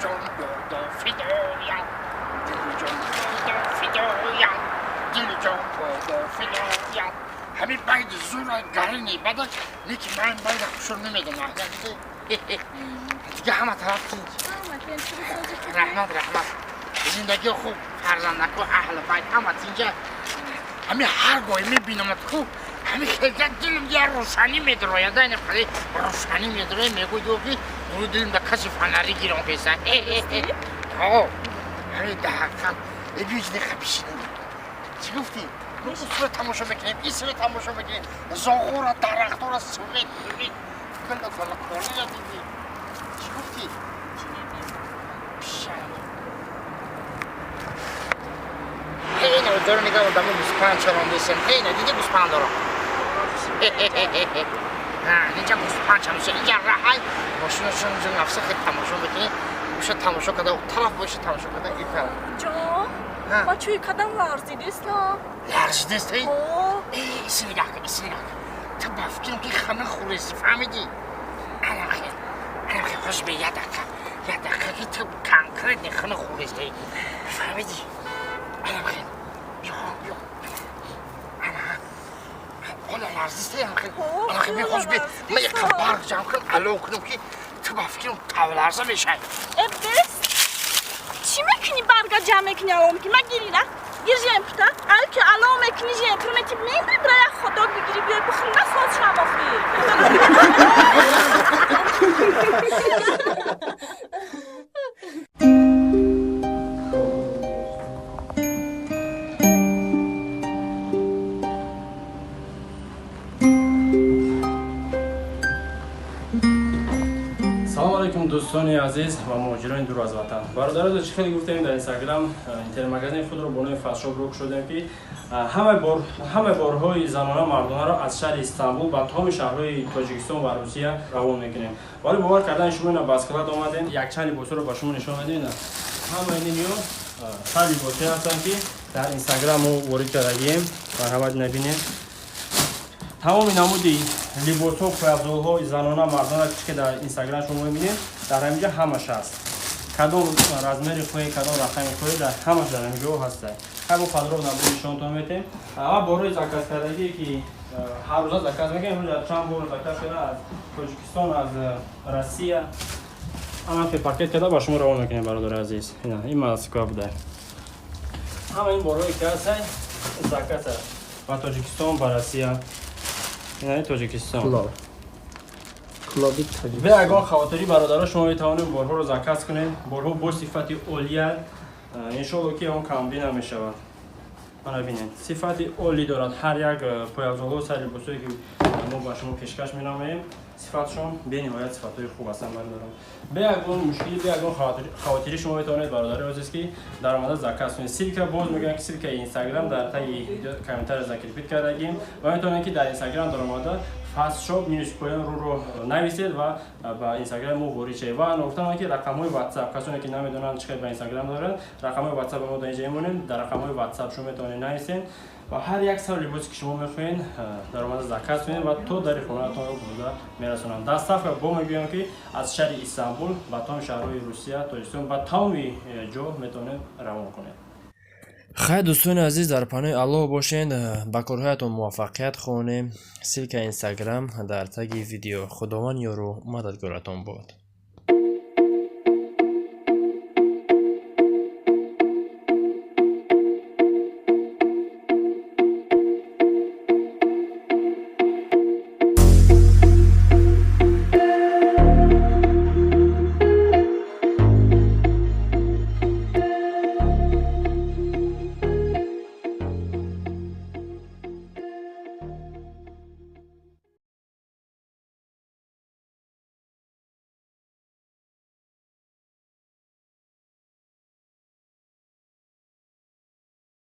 Ҷон бодо фидоям, дилу ҷон бодо фидоям, дилу ҷон бодо фидоям. Ҳамин байди зура гарини бада, леки ман байда хушур намедонам. Дига ҳама тараф тинч. Раҳмат, раҳмат. Зиндагӣ хуб, фарзандаку, аҳли байт ҳама тинҷа. Ҳамин ҳар гоҳе мебинамад ку, ҳамин хелга дилм я рӯшанӣ медрояд, хеле рӯшанӣ медрояд. Мегӯй, ки рӯи дилм да каси фонари гирон кеса. Ҳамин да ҳақиқат эбиҷ бишинем. Чӣ гуфтӣ? Усра тамошо мекунем, исра тамошо мекунем, зоғора, дарахтора, свет гула дидӣ. Чӣ гуфтӣ? Ҳейна оҷоро нигаҳ, одамо гӯспанд чарондесен. Ҳейна, диди, гӯспандоро? Инҷа гӯспанд чарондесен, инҷа раҳай мошинашон нафса хел тамошо мекунӣ. Боша тамошо карда, тараф боша тамошо карда ин тараф. Ҷон, ма чӯи кадам ларзидестам. Ларзидест? Иси нигоҳ кун, иси нигоҳ кун. Ту ба фикрам ки хана хӯрести, фаҳмидӣ? Анам хел, анам хел. Хош бе, як дақиқа, як дақиқа, ки ту конкретно хана хӯрести, фаҳмидӣ? Анам хел, биё, биё. Ана ҳола ларзисте, анам хел, анам хел. Бе, хош бе, ман як барқ ҷамъ кунам, алов кунам, ки ту ба фикрам тавларза мешавӣ. Э, бес, чӣ мекунӣ? Барга ҷамъ мекунӣ, алов мекунӣ? Ма гирина, гир, жемпута. Ал ки алов мекунӣ, жемпур мети, мемри. Бира, як хот-дог бигири, биёй бихӯри, на соз шам охи. Салом алейкум, дӯстони азиз ва муҳоҷирони дур аз ватан, бародаро. Чӣ хеле гуфтем, дар Инстаграм интернет-магазини худро бо номи Фастшоп ро кушодем, ки ҳама борҳои занона, мардонаро аз шаҳри Истанбул ба тамоми шаҳрҳои Тоҷикистон ва Русия равон мекунем. Барои бовар кардани шумо ина ба склад омадем, якчанд либосҳоро ба шумо нишон медиҳем. Ҳамаи ин сар либосҳое ҳастанд, ки дар Инстаграм мо ворид кардагием. Марҳамат, набинем. Тамоми намуди либосҳо, пойафзолҳои занона, мардона, чи ки дар Инстаграм шумо мебинед, дар ҳаминҷа ҳамаш ҳаст. Кадом размери хоҳед, кадом рақами хоҳед, дар ҳамаш дар ҳаминҷо ҳаста. Ҳар бо подробно нишонтон метем. Ама борои заказ кардагие, ки ҳар рӯза заказ мекунем, имрӯз чанд бор заказ карда аз Тоҷикистон, аз Россия. Ана пакет карда ба шумо равон мекунем, бародари азиз. Ин Москва буда. Ҳама ин борҳое ки ҳастай, заказ аст ба Тоҷикистон, ба Россия, инаи Тоҷикистон. Бе ягон хавотирӣ, бародаро, шумо метавонед борҳоро заказ кунед. Борҳо бо сифати олия, иншоалло, ки он камбӣ намешавад. Мана бинед, сифати олӣ дорад ҳар як пойафзолҳо, сар либосҳое, ки мо ба шумо пешкаш менамоем, сифатшон бениҳоят сифатҳои хуб ҳастанд, бародарон. Бе ягон мушкилӣ, бе ягон хавотирӣ шумо метавонед, бародари азиз, ки даромада заказ кунед. Ссылка, боз мегӯям, ки ссылкаи Инстаграм дар таги комментария закрепить кардагим ва метавонед, ки дар Инстаграм даромада Фастшоп минус поён руро нависед ва ба Инстаграм мо ворид шавед. Ва ногуфтам, ки рақамҳои Ватсап, касоне ки намедонанд чӣ хел ба Инстаграм доранд, рақамҳои Ватсап мо дар инҷа мемонем. Дар рақамҳои Ватсап шумо метавонед нависед ва ҳар як сар либосе, ки шумо мехоҳед, даромада заказ кунед ва то дари хонаатонро бурда мерасонанд. Доставка, бо мегӯям, ки аз шаҳри Истанбул ба тамоми шаҳрҳои Русия, Тоҷикистон, ба тамоми ҷо метавонед равон кунед. Хайр, дӯстони азиз, дар паноҳи Аллоҳ бошед, ба корҳоятон муваффақият хоҳонем. Ссылкаи Инстаграм дар таги видео. Худованд ёру мададгоратон бод.